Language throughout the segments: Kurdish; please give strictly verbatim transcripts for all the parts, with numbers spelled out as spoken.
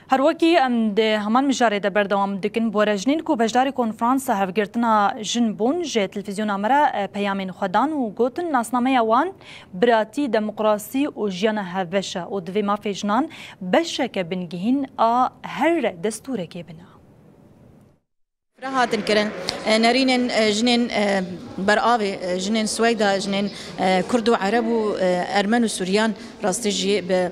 Her wekî em di heman mijarê de berdewam dikin, bi we re jinên ku beşdarî konferansa hevgirtina jin bûn, ji televîzyona me re, e, peyamên xwe dan û gotin, nasnameya wan biratî, demokrasî û jiyana hevbeş e û divê mafê jinan beşeke bingehîn a her destûrekê bine. Re hatin kirin. E, nerînên, e, jinên, e, beravê, e, jinên Sweyda, jinên, e, Kurd û Ereb û, e, Ermen û Suryan rastî jî bi, e,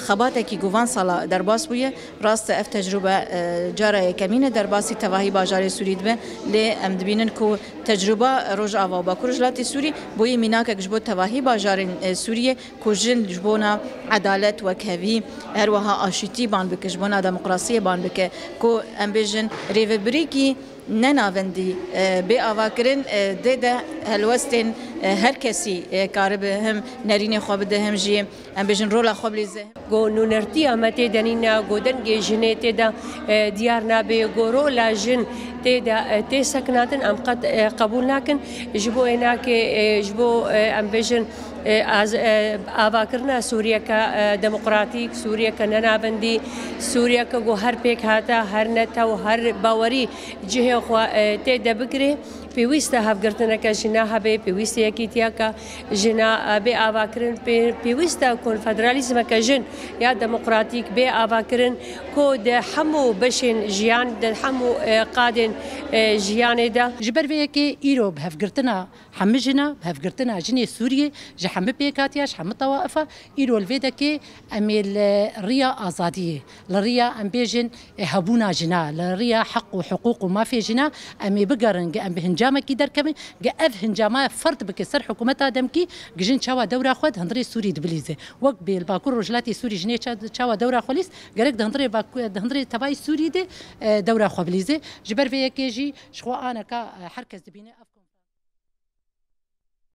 xebatekî ku van sala derbas bûye. Rast e, ev tecrûbe, e, cara yekemîn e derbasî tevahî bajarê Sûrî dibe. Lê em dibînin ku tecrûba Rojava û Bakur Rojhilatê Sûrî bûye mînakek ji bo tevahî bajarên, e, Sûriyê ku jin ji bona edalet, wekhevî, her wiha aşîtî ban bike, ji bona demokrasiyê ban bike, ku em bêjin rêvebirîkî nenavendî, e, bê avakirin, e, dê de helwestên, e, her kesî, e, karibe hem nerînê xwe bide, hem jî em bêjin rola xwe bilîze. Go nûnertiya me tê de nîne, go dengê jinê tê de, e, diyar nabe, go rola jin tê de, e, tê sekinatin, em qet, e, qebûl nakin. Ji bo ênakê, e, ji bo, e, em bêjin, e, az-, e, avakirina Sûriyeke, e, demokratîk, Sûriyeke nenavendî, Sûriyeke ku her pêkhate, her netew, her bawerî cihê xwe, e, tê de bigire. Pêwîst e hevgirtineke jina hebe, pêwîst e yekîtiyeke jina, e, bê avakirin, pê-, pêwîst e konfederalîzmeke jin ya demokratîk bê avakirin, ku di hemû beşên jiyan, di hemû, e, qadên, e, jiyanê de. Ji ber vê yekê îro bi hevgirtina hemî jina, bi hevgirtina jinê Sûriyê ji hemî pêkhatiya, ji hemî tewaifa, îro li vê dekê em ê li riya azadiyê, li riya em bêjin, e, hebûna jina, li riya heq û hiqûq û mafê jina em ê bigerin, gi em bi hincamekî derkevin, gi ev hincama ferz bike ser hikûmeta demkî, gi jin çawa dewra xwe di hundirê Sûrî dibilîze. Wek bê li Bakur Rojhilatê Sûrî jinê ça-, çawa dewra xwe lîst, gerek di hundirê Baku-, di hundirê tevayî Sûrî de, e, dewra xwe bilîze. Ji ber vê yekê jî ji xwe aneka, e, her kes dibîne ev